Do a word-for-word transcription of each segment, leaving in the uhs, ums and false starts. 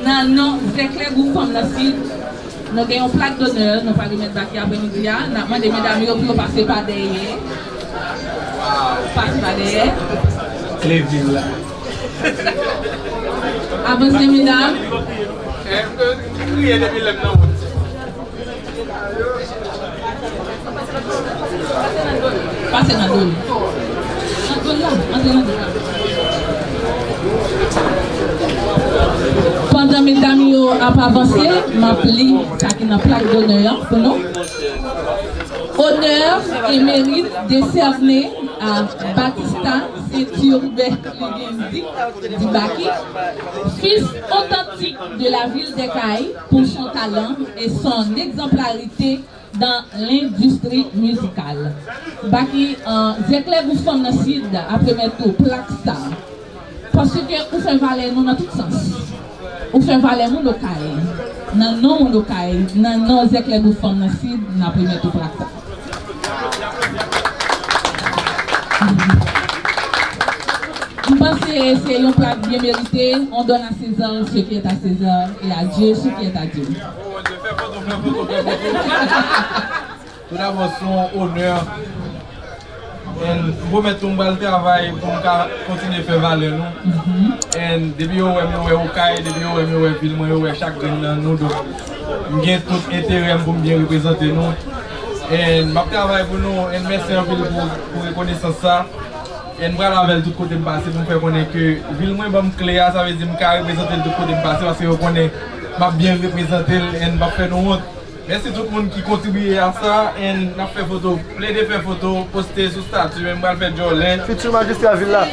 Nan non Zèklè Gwoup Fanm nan Sid, nou gen yon plak donè nou pral remèt Baky aprèmidi a. N ap mande medam yo pou yo pase pa dèyè. Pase pa dèyè. Kle vil la. Avanse, medam. Kriye depi lè m nan wout. Pase nan do l. Nan do l la, antre nan do l la. Pandan medam yo ap avanse, m ap li sa ki nan plak donè an pou nou. Honneur et mérite décernés à Batista Saint-Hubert Lugendi, dit Baky, fils authentique de la ville des Cayes pour son talent et son exemplarité dans l'industrie musicale. Baky, euh, Zèklè Gwoup Fanm nan Sid ap remèt ou plak sa. Paske ou fè valè nou nan tout sans. Ou fè valè moun Okay. Nan non moun Okay, nan non Zèklè Gwoup Fanm nan Sid, n ap remèt ou plak sa. M panse se yon plak byen merite. On donne à César ce qui est à César et à Dieu ce qui est à Dieu. Toudabò, se yon onè. And m pwomèt tou m pral travay pou m ka kontinye fè valè nou. And depi yo wè m, yo wè Okay, depi yo wè m, yo wè vil mwen, yo wè chak grenn nan nou. Donk, m gen tout enterè m pou m byen reprezante nou. And m ap travay pou nou. And mèsi anpil pou, pou rekonesans sa. And m pral avè l tout kote m pase pou m fè konnen ke vil mwen ban m kle a, sa vle di m ka reprezante l tout kote m pase, paske yo konnen m ap byen reprezante l and m p ap fè nou wont. Mèsi tout moun ki kontribiye a sa, and n ap fè foto, plede fè foto, poste sou stati, men m pral fè djòlè. Fitu majistra vil la.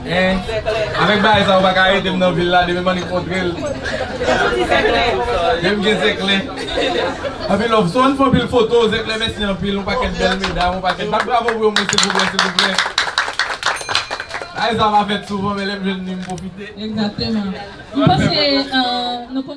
And avèk bagay sa, ou pa ka arete m nan vil la, demen m annik montre l. Demen m gen Zèklè. Anpil love. So, ann fè anpil foto, Zèklè, mèsi anpil, yon pakèt bèl medam, yon pakèt. Bat bravo pou yo, mwen, silvouplè, silvouplè. Bagay sa pa fèt souvan, men lè m jwenn li, m pwofite. Egzakteman. M panse, euh, nou konnen